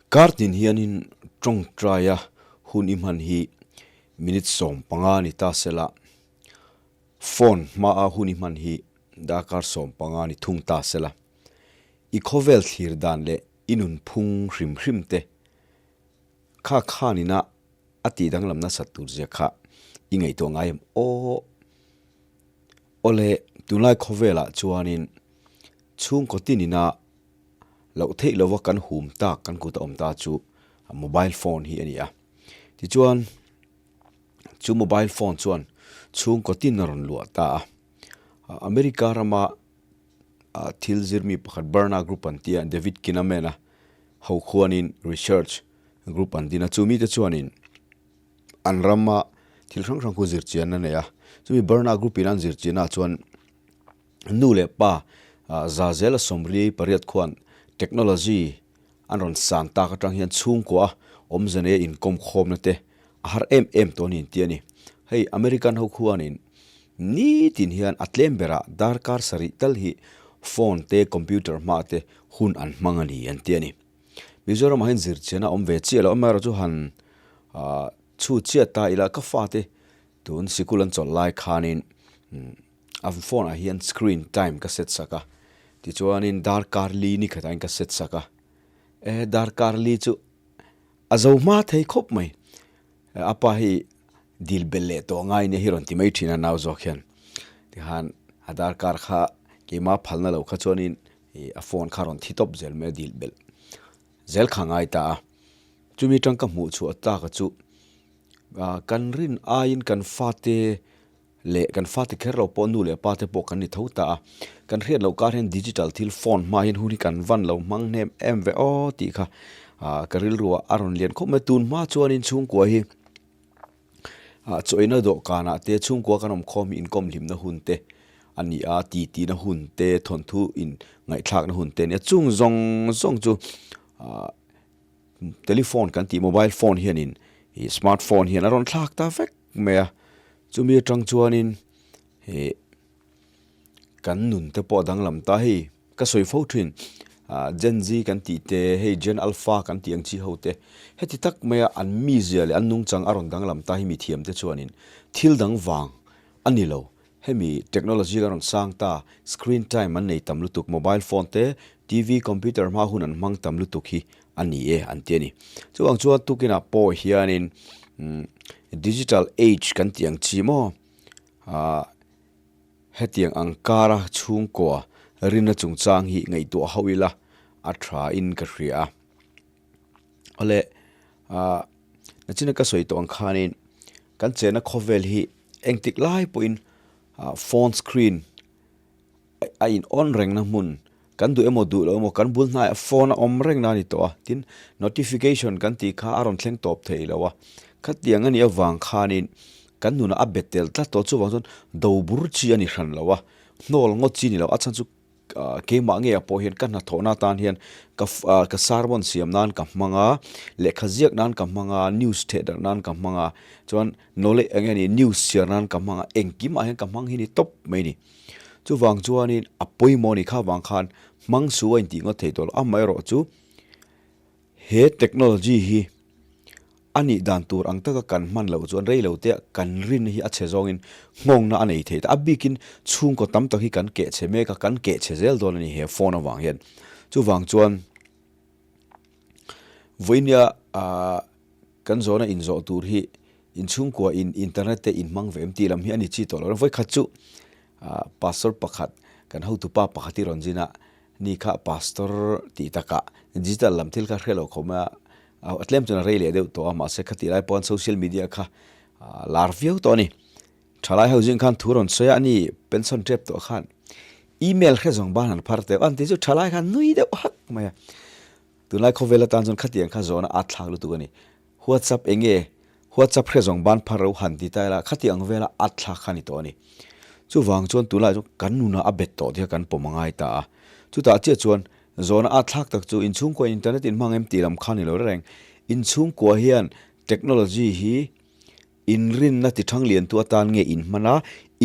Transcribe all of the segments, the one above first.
Kar tin hianin tawngtaia hun i hman hi minute 15 ni ta sela, phone hmaa hun i hman hi darkar 15 ni thung ta sela. I khawvel thlir dan leh i nunphung hrim hrim te kha khanina a tih danglam nasat tur zia kha i ngaihtuah ngai em aw? Awle, tunlai khawvelah chuanin chhungkaw tinina loh theih lova kan hum tak kan kut a awm ta chu mobile phone hi a ni a. Tichuan, chu mobile phone chuan chhungkaw tin a rawn luah ta a. America rama thil zirmi pakhat Barna Group an tia David Kinnaman-a ho khuanin research group an din a. Chu mite chuanin an rama thil hrang hrang khu zirchian a nei a. Chumi Barna Group in an zirchianah chuan nu leh pa 138 khuan technology an rawn san tak atang hian chhungkua awmze neia inkawm khawmna te a har em em tawh a ni an ti a ni. Hei American ho khuanin nitin hian a tlem berah darkar sarih tal hi phone te computer hma te hun an hmang a ni an ti a ni. Mizoramah hian zirchian a awm ve chiah lo, amaherawhchu han chhu chiah ta ila ka fate tun sikul an chawlh lai khanin a phone ah hian screen time ka set sak a, tichuanin darkar li ni khatah hian ka set sak a, e darkar li chu a zo hma thei khawp mai, a pa hi dil belh leh tawh ngai nia hi rawn ti mai thin a nau zawk hian, tikhan a darkar kha keimah phalna lo kha chuanin ih a phone kha rawn thi tawp zel mai a dil belh zel kha ngai ta a, chumi tang ka hmuh chhuah tak a chu ah kan rin aiin kan fate leh kan fate kher lo pawh nu leh pa te pawh kan ni tho ta a, kan hriat loh kar hian digital thil phone hma hian hun hi kan van lo hmang hnem em ve aw tih kha ah ka rilru ah a rawn lian khawp mai tun hma chuanin chhungkua hi ah chawina dawhkanah te chhungkua kan awm khawm hi inkawm hlimna hun te a ni a ti tihna hun te thawnthu in ngaihthlakna hun te a ni a chung zawng zawng chu ah telephone kan tih mobile phone hianin ih smart phone hian a rawn thlak ta vek mai a chumi atang chuanin ih kan nun te pawh a danglam ta hei ka sawi fo thin ah Gen Z kan tih te hei Gen Alpha kan tih ang chi ho te heti tak maia an mizia leh an nungchang a rawn danglam ta hi mithiam te chuanin thil dang vang a ni lo hemi technology a rawn sang ta screen time an nei tam lutuk mobile phone te TV computer hma hun an hmang tam lutuk hi a ni e an ti a ni. Chuvang chuan tukinah pawh hianin digital age kan tih ang chi maw ah hetiang ang kara chhungkua rinna chungchang hi ngaihtuah ho ila a tha in ka hria a. Awle ah nachina ka sawi tawh ang khanin kan chenna khawvel hi engtik lai pawhin phone screen a in on rengna hmun kan duh emaw duh lo emaw kan bul hnaiah phone a awm reng na a ni tawh a, tin notification kan tih kha a rawn thleng tawp thei lo a, khatiang a nih avang khanin kan nunah a bet tel tlat tawh chuvang chuan do bur chi a ni hran lo a, hnawl ngawt chi a ni lo a chhan chu keimah ngei ah pawh hian ka hnathawhna atan hian ka ka sermon siam nan ka hmang a, lehkha ziak nan ka hmang a, news theh darh nan ka hmang a, chuan knowledge eng nge ni news chhiar nan ka hmang a, engkim ah hian ka hmang hi ni tawp mai a ni. Chuvang chuanin a pawimawh ni kha vang khan hmang su a intih ngawt thei tawh lo. Amaherawhchu he technology hi a nih dan tur ang taka kan hman loh chuan rei lo te kan rin hi a chhe zawngin nghawngna a nei thei ta. A bikin chhungkaw tam tak hi kan keh chhe mek a, kan keh chhe zel dawn a ni he phone avang hian. Chuvang chuan vawinia ah kan zawhna inzawh tur hi Inchhungkua in internet te in hmang ve em tih lam hi a ni chi tawh lo. Vawikhat chu pastor pakhat kan hotupa pakhat hi rawn zin a, ni kha pastor tih takah digital lam thil kha hre lo khawm a, a tlem chuan a rei leh deuh tawh a, mahse khatih lai pawh social media kha lar viau tawh a ni. Thalai ho zing khan thu rawn sawi a, ani pension tep tawh khan email hre zawng ban han phar teuh a, an ti chu thalai khan nui deuh hak mai a. Tunlai khawvel atan chuan khatiang kha zawhna at thlak lutuk a ni. WhatsApp eng nge? WhatsApp hre zawng ban phar ro han ti ta ila khati ang vela at thlak kha a ni tawh a ni. Chuvang chuan tunlai chuan kan nunah a bet tawh tih kha kan pawm a ngai ta a. Chutah chiah chuan zawhna at thlak tak chu inchhungkua internet in hmang em tih lam kha a ni lo reng. Inchhungkua hian technology hi. Inrinna ti ṭhangliantu atan nge inhman a,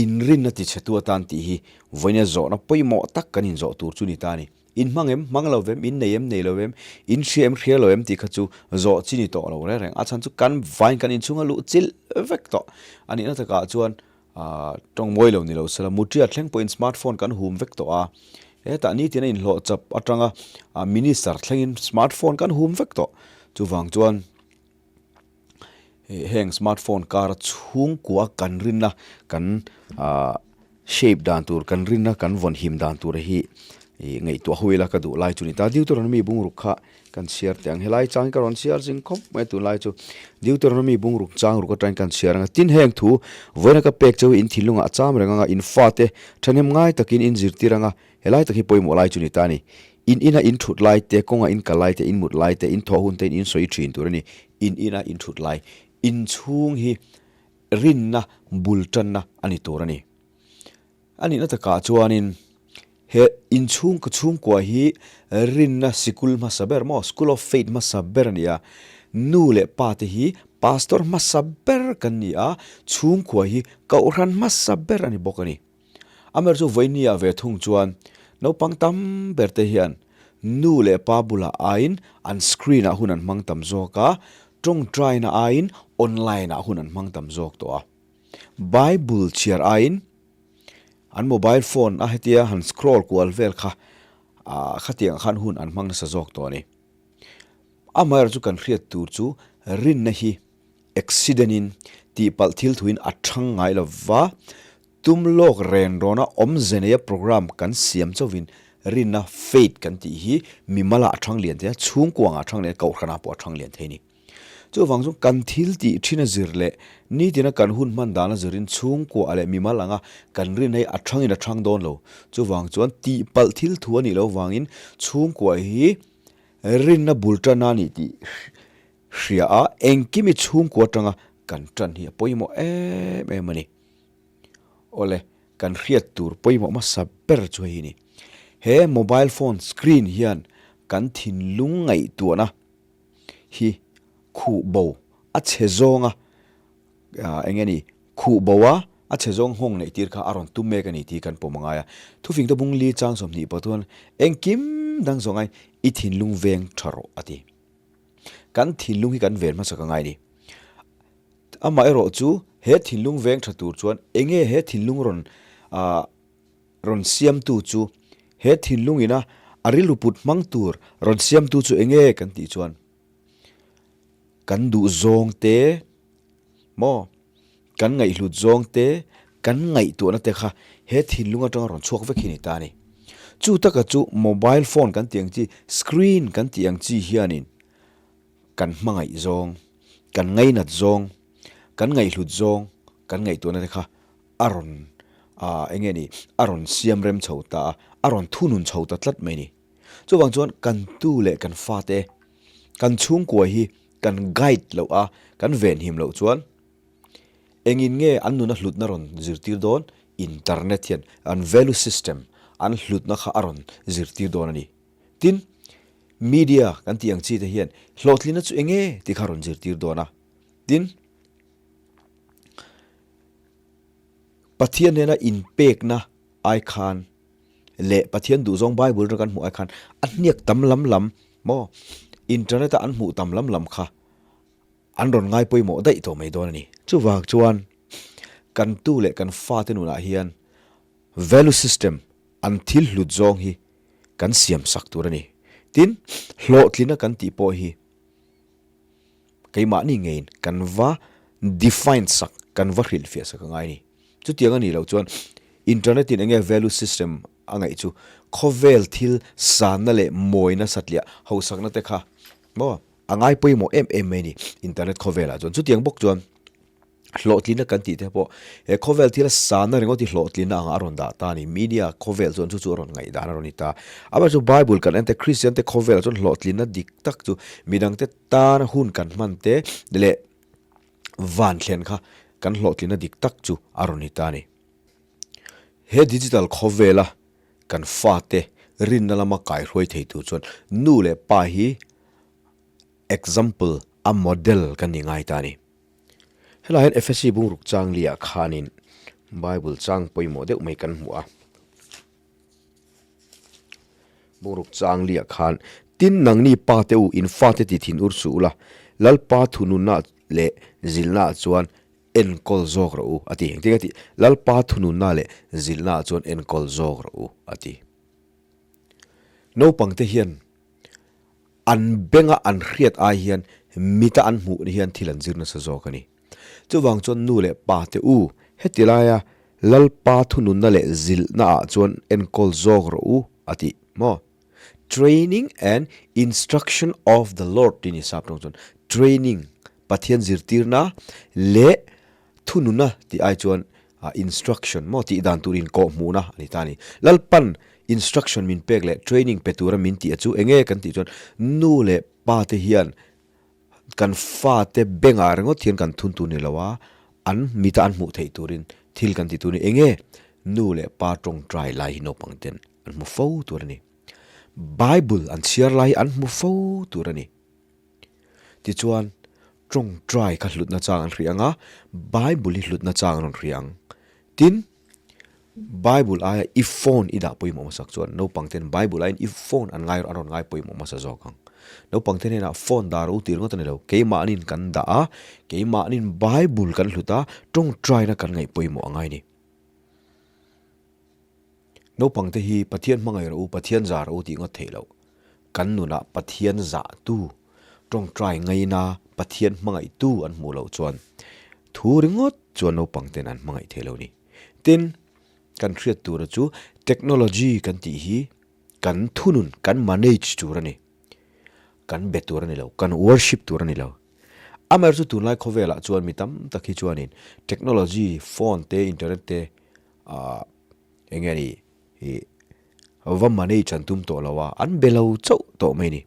inrinna ti chhetu atan tih hi vawiina zawhna pawimawh tak kan inzawh tur chu ni ta a ni. In hmang em, hmang lo vem, in nei em, nei lo vem, in hria em, hria lo em tih kha chu zawh chi ni tawh lo reng reng. A chhan chu kan vaiin kan inchhunga luh chilh vek tawh a nihna takah chuan tawng mawi lo ni lo sela mutia thleng pawhin smart phone kan hum vek tawh a. Hetah nitin a inhlawh chap atanga minister thlengin smart phone kan hum vek tawh. Chuvang chuan heng smart phone kara chhungkua kan rinna kan ah shape dan tur kan rinna kan vawn him dan tur hi ih ngaihtuah ho ila ka duh lai chu ni ta. Deuteronomy bungruk kha kan chhiar teh ang helai chang hi ka rawn chhiar zing khawp mai a tunlai chu Deuteronomy bungruk chang ruk atangin kan chhiar ang a tin heng thu vawiina ka pek cheu hi in thinlungah a cham reng ang a in fate thahnem ngai takin in zirtir ang a helai tak hi pawimawh lai chu ni ta a ni. In ina in thut lai te, kawnga in kal lai te, in mut lai te, in thawh hun te in insawi thin tur a ni. In ina in thut lai, in chhung hi rinna bul tanna a ni tur a ni. A nihna takah chuanin he in chhung ka chhungkua hi rinna sikul hmasa ber maw, school of faith hmasa ber a ni a. Nu leh pa te hi pastor hmasa ber kan ni a, chhungkua hi kohhran hmasa ber a ni bawk a ni. Amer chu vawinia ve thung chuan naupang tam ber te hian nu leh pa bulah aiin an screen ah hun an hmang tam zawk a, tawngtaina aiin online ah hun an hmang tam zawk tawh a. Bible chhiar aiin an mobile phone a hetia han scroll kual vel kha ah khatiang khan hun an hmang nasa zawk tawh a ni. Amaherawhchu kan hriat tur chu rinna hi Accident in tihpalh thil thuin a thang ngai lo va, tum lawk ren rawna awmze neia program kan siam chauhin rinna, faith, kan tih hi mimalah a thang lian thei a, chhungkuangah a thang lian a, kohhranah pawh a thang lian thei a ni. Chuvang chuan kan thil tih thin a zir leh nitina kan hun hman dan a zirin chhungkuah leh mimal anga kan rinna hi a thangin a thang dawn lo. Chuvang chuan tihpalh thil thu a nih loh vangin chhungkuah hi rinna bul tan a ni tih Hria a, engkim i chhungkua atanga kan tan hi a pawimawh em em a ni. Awle, kan hriat tur pawimawh hmasa ber chu hei hi a ni. He mobile phone screen hian kan thinlung ngaihtuahna hi khuh bo a chhe zawnga eng nge ni, khuh bo a, a chhe zawng nghawng neih tir kha a rawn tum mek a ni tih kan pawm a ngai a. Thufing te bung li chang 20 pathuan engkim dang zawng aiin i thinlung veng tha rawh a ti. Kan thinlung hi kan ven hmasa ka ngai ni. Amah erawh chu he thinlung veng tha tur chuan enge he thinlung rawn ah rawn siamtu chu he thinlung ina a rilru put hmang tur rawn siamtu chu enge kan tih chuan kan duh zawng te maw Kan ngaihhlut zawng te, kan ngaihtuahna te kha he thinlung atanga rawn chhuak vek hi a ni ta a ni. Chu taka chu mobile phone kan tih ang chi, screen kan tih ang chi hianin kan hmangaih zawng, kan ngainat zawng, kan ngaihhlut zawng, kan ngaihtuahna te kha a rawn ah eng nge ni, a rawn siam rem chho ta a, a rawn thunun chho ta tlat mai a ni. Chuvang chuan kan tu leh kan fate, kan chhungkua hi kan guide loh a, kan venhim loh chuan Engin nge an nuna hlutna rawn zirtir dawn? Internet hian an value system, an hlutna kha a rawn zirtir dawn a ni. Tin, media kan tih ang chi te hian hlawhtlinna chu eng nge tih kha a rawn zirtir dawn a. Tin, Pathian nena inpekna ai khan leh Pathian duhzawng Bible atanga kan hmuh ai khan a hniak tam lam lam maw internet a an hmuh tam lam lam kha An rawn ngai pawimawh daih tawh mai dawn a ni. Chuvang chuan kan tu leh kan fate nunah hian value system an thil hlut zawng hi kan siam sak tur a ni. Tin, hlawhtlina kan tih pawh hi keimahni ngeiin kan va define sak, kan va hrilhfiah sak a ngai a ni. Chutiang a nih loh chuan internet in enge value system a ngaih chu khawvel thil sanna leh mawina satliah hausakna te kha maw? A ngai pawimawh em em mai a ni internet khawvelah chuan. Chutiang bawk chuan hlawhtlinna kan tih te pawh he khawvel thila sanna ringawt hi hlawhtlinna anga a rawn dah ta a ni. Media khawvel chuan chu chu a rawn ngaihdan a rawn ni ta. Amah chu Bible kan en te Kristian te khawvelah chuan hlawhtlinna dik tak chu midangte tana hun kan hman te leh van thlen kha kan hlawhtlinna dik tak chu a rawn ni ta a ni. He digital khawvela kan fate rinna lama kaihruai thei tur chuan nu leh pa hi example a model kan ni ngai ta a ni. Helai hian Efesi bungruk chang liah khanin Bible chang pawimawh deuh mai kan hmu a. Bungruk chang liah khan, Tin, nangni pa te u, in fate ti thin ur suh ula, Lalpa thununna leh zilhnaah chuan enkawl zawk rawh u, a ti. Engtin a tih? Lalpa thununna leh zilhnaah chuan enkawl zawk rawh u, a ti. Naupangte hian an benga an hriat ai hian mita an hmuh hian thil an zir nasa zawk a ni. Chuvang chuan nu leh pa te u, heti laia Lalpa thununna leh zilhna ah chuan enkawl zawk rawh u a ti maw? Training and instruction of the Lord tih ni sap tawng chuan training Pathian zirtirna leh Thununa tih ai chuan instruction maw tih dan tur inkawh hmuhna a ni ta a ni. Lalpan instruction min pek leh training pe tura min tih a chu enge kan tih chuan nu leh pa te hian kan fate bengah ringawt hian kan thun tur ni lo a, an mita an hmuh theih turin thil kan ti tur a ni. Enge nu leh pa tawngtai lai hi naupang ten an hmu fo tur a ni. Bible an chhiar lai hi an hmu fo tur a ni. Tichuan, tawngtai kha hlutna chang an hria ang a, Bible hi hlutna chang an rawn hria ang. Tin, Bible aia i phone i dah pawimawh hmasak chuan naupang ten Bible aiin i phone an ngai an rawn ngai pawimawh hmasa zawk ang. Naupang te hnenah phone dah rawh u tih ringawt a ni lo, keimahniin kan dah a, keimahniin Bible kan hlut a, tawngtaina kan ngaih pawimawh a ngai a ni. Naupangte hi Pathian hmangaih rawh u, Pathian zah rawh u tih ngawt theih loh. Kan nunah Pathian zahtu, tawngtai ngaina Pathian hmangaihtu an hmuh loh chuan thu ringawt chuan naupangten an hmangaih thei lo ni. Tin, kan hriat tura chu technology kan tih hi kan thunun, kan manage tur a ni. Kan be tur a ni lo, kan worship tur a ni lo. Amaherawhchu tunlai khawvelah chuan mi tam tak hi chuanin technology, phone te, internet te, Ahh eng nge ni ih va manage an tum tawh lo a, an be lo chauh tawh mai ni.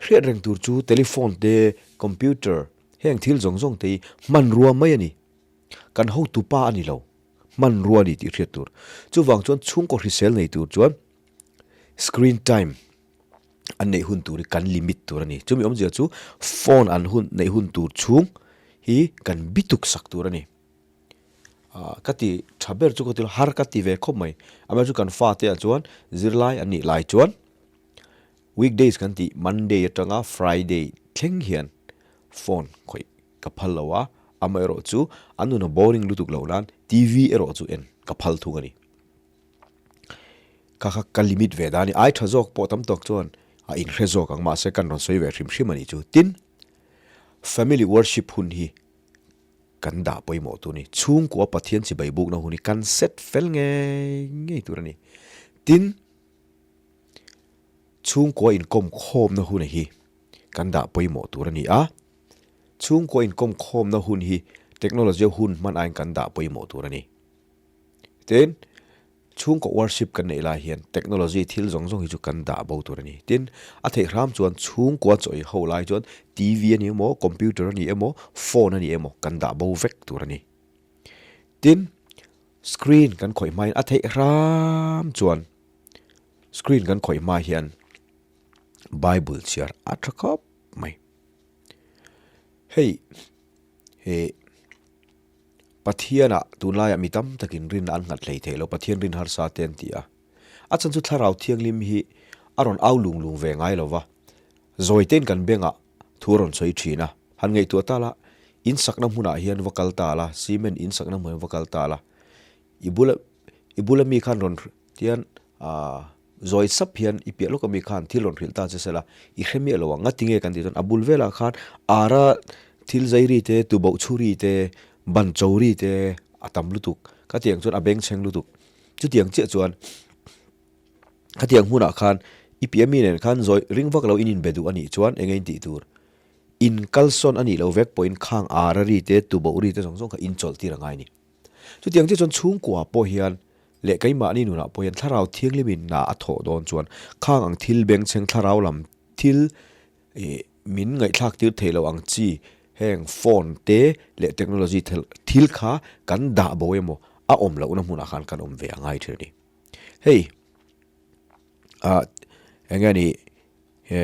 Hriat reng tur chu telephone te, computer heng thil zawng zawng te hi hmanrua mai a ni. Kan hotu pa a ni lo, hmanrua a ni tih hriat tur. Chuvang chuan chhungkaw hrisel nei tur chuan screen time an neih hun tur hi kan limit tur a ni. Chumi awmzia chu phone an hun neih hun tur chhung hi kan bituk sak tur a ni. Ah ka ti tha ber chu ka ti lo har ka ti ve khawp mai amaherawhchu kan fate ah chuan zirlai an nih lai chuan weekdays kan tih Monday atanga Friday thleng hian phone khawih ka phal lo a amaherawhchu an nuna boring lutuk loh nan T_V erawh chu en ka phal thung a ni kha kha ka limit ve dan a ni ai tha zawk pawh tam tawk chuan a inhre zawk ang mahse kan rawn sawi ve hrim hrim a nih chu tin family worship hun hi. Kan dah pawimawh tur a ni. Chhungkua Pathian chibai bukna hun hi kan set fel ngei ngei tur a ni. Tin, chhungkua inkawm khawmna hun hi kan dah pawimawh tur a ni a. Chhungkua inkawm khawmna hun hi technology a hun hman aiin kan dah pawimawh tur a ni. Tin, Chhungkaw worship kan neih lai hian technology thil zawng zawng hi chu kan dah bo tur a ni. Tin, a theih hram chuan chhungkua chaw ei ho lai chuan TV a ni emaw, computer a ni emaw, phone a ni emaw kan dah bo vek tur a ni. Tin, screen kan khawih hmain a theih hram chuan screen kan khawih hma hian Bible chhiar a tha khawp mai. Hei he. Pathianah tunlaiah mi tam takin rinna an nghat hlei thei lo, Pathian rin harsa te an ti a. A chhan chu Thlarau Thianghlim hi a rawn au lung lung ve ngai lo va, zawitein kan bengah thu a rawn sawi thin a. Han ngaihtuah ta la, in sakna hmunah hian va kal ta la, cement in sakna hmunah hian va kal ta la, i bula i bula mi khan rawn tian aah Zawi sap hian i piah lawk ami khan thil rawn hrilh ta che sela, i hre miah lo ang, ngati nge kan tih chuan a bul velah khan ara thil zai ri te, tuboh chhu ri te, ban cho ri te a tam lutuk, khatiang chuan a bengchheng lutuk. Chutiang chiah chuan khatiang hmunah khan i piah mi nen khan zawi ring vak lo in inbe duh a nih chuan enge in tih tur? In kalsawn a nih loh vek pawhin khang ara ri te, tuboh ri te zawng zawng kha in chawlh tir a ngai a ni. Chutiang chiah chuan chhungkua pawh hian leh keimahni nunah pawh hian thlarau thianghlimin hna a thawh dawn chuan khang ang thil bengchheng thlarau lam thil ih min ngaihthlak tir theih loh ang chi heng phone te leh technology thil kha kan dah bo emaw a awm lohna hmunah khan kan awm ve a ngai thin a ni. Hei ah eng nge ni he.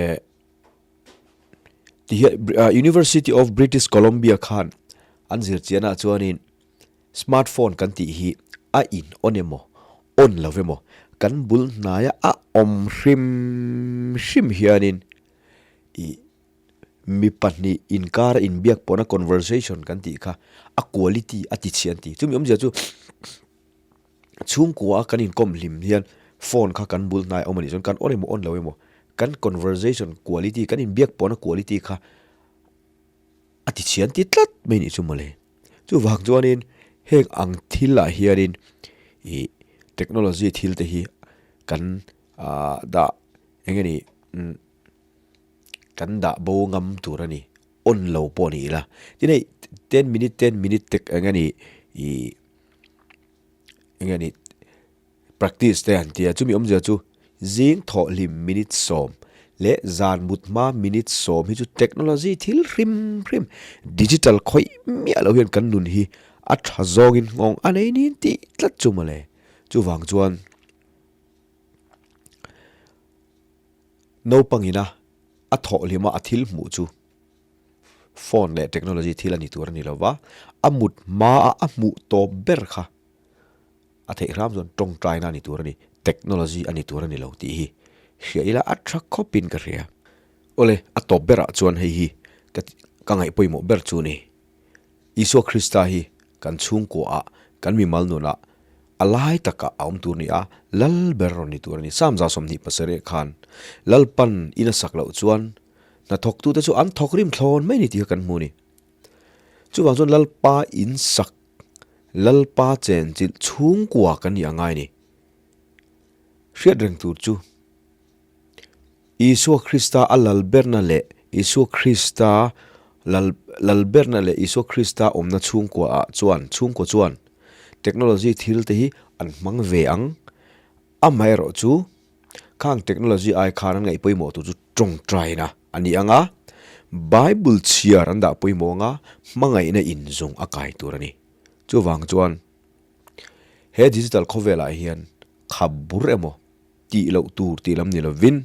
Tihian University of British Columbia khan An zirchianah chuanin smartphone kan tih hi a in on emaw, on lo emaw, kan bul hnaia a awm hrim hrim hianin ih mi pahnih inkara inbiak pawhna conversation kan tih kha a quality a ti chhia an ti. Chumi awmzia chu chhungkua a kan inkawm hlim hian phone kha kan bul hnai a awm a nih chuan kan on emaw on lo emaw kan conversation quality kan inbiak pawhna quality kha a ti chhia an ti tlat mai nih chu mawle. Chuvang chuanin heng ang thil ah hianin ih technology thil te hi kan ah dah eng nge ni umm kan dah bo ngam tur a ni. On lo pawh ni ila. Tin hei ten minute ten minute te eng nge ni ih eng nge ni practice te an tia chumi awmzia chu zing thawh hlim minute sawm leh zan mut hma minute sawm hi chu technology thil hrim hrim digital khawih miah loh hian kan nun hi a tha zawngin nghawng a nei nin tih tlat chu mawle. Chuvang chuan naupangina a thawh hlima a thil hmuh chu phone leh technology thil a ni tur a ni lova, a mut hmaa a hmuh tawp ber kha a theih hram chuan tawngtaina a ni tur a ni, technology a ni tur a ni lo tih hi hria ila a tha khawpin ka hria. Awle, a tawp berah chuan hei hi ka ka ngaih pawimawh ber chu a ni. Isua Krista hi kan chhungkuaah, kan mimal nunah a lai takah a awm tur a ni a, lal ber rawn ni tur a ni. Psalm 27 khan Lalpan in a sak loh chuan hnathawktute chu an thawk rim thlawn mai ni tih kha kan hmu a ni. Chuvang chuan Lalpa in sak, Lalpa chenchilh chhungkua kan nih a ngai a ni. Hriat reng tur chu Isua Krista a lal berna leh Isua Krista lal lal berna leh Isua Krista awmna chhungkua ah chuan chhungkua chuan technology thil te hi an hmang ve ang. Amaherawh chu khang technology ai khan an ngaih pawimawh tur chu tawngtaina a ni ang a, Bible chhiar an dah pawimawh ang a, hmangaihna inzawng a kai tur a ni. Chuvang chuan he digital khawvelah hian khap bur emaw tih loh tur tih lam ni lovin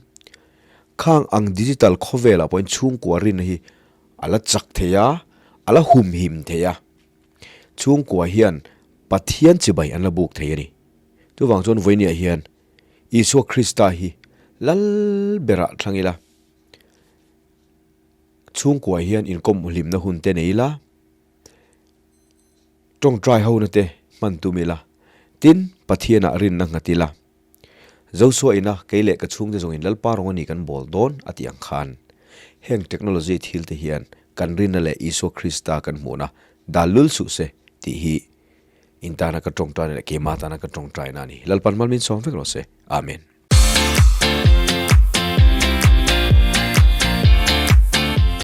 khang ang digital khawvelah pawhin chhungkua rinna hi a la chak thei a, a la humhim thei a. Chhungkua hian Pathian chibai an la buk thei a ni. Chuvang chuan vawinia hian Isua Krista hi lal berah thlang ila, chhungkua hian inkawm hlimna hun te nei ila, tawngtai hona te hman tum ila, tin Pathianah rinna nghat ila. Joshua ina kei leh ka chhungte zawngin Lalpa rawng a ni kan bawl dawn a tih ang khan heng technology thil te hian kan rinna leh Isua Krista kan hmuhna dal lul suh se tih hi in tana ka tawngtaina leh keimah tana ka tawngtaina a ni. Lalpan mal min sawm vek rawh se. Amen.